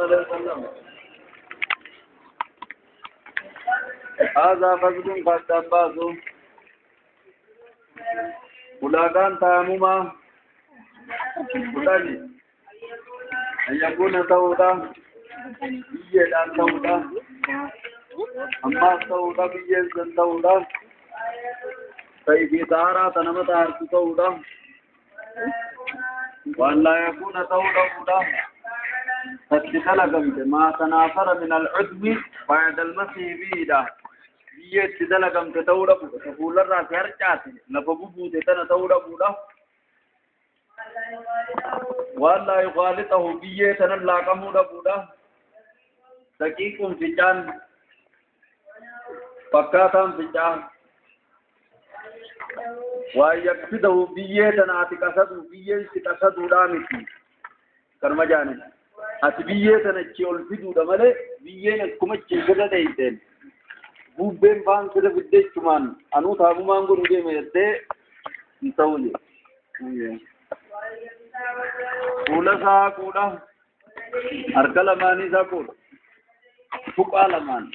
عليه وسلم. هذا فصل قد باسو ulagaan taamumaa 10 أن يكون ta'uudha, biyyeedhaan ta'uudha, ammaas ta'uudha, biyyeen san ta'uudha, ta'ii fi xaaraa ta nama xaartu ta'uudha, waan laa yakuuna ta'uu dhabuudha tatti dalagamte maa tanaafara min alcudmi bacda almasihi biidha, biyyee itti dalagamte ta'uu dhabuudha, ta fuularraa si harcaate lafa bubuute tana ta'uu dhabuudha, waan laa yukhaalixahu biyyee tanan laaqamuu dhabuudha, daqiiqun ficaan fakkaataan ficaa, waan yaqsidahu biyyee tana ati qasadu, biyyeen si qasaduudhaa miti. Kanuma jaanin ati biyyee tana achi ol fiduudha malee, biyyeen akkuma achi sirra dheeyteen bubbeen faan sirra fidde jechumaan anuu taamumaan godhu deeme jettee hin ta'u jedhe. Fuula isaa haquudha, harka lamaanii isaa haquudha, tuqaa lamaan.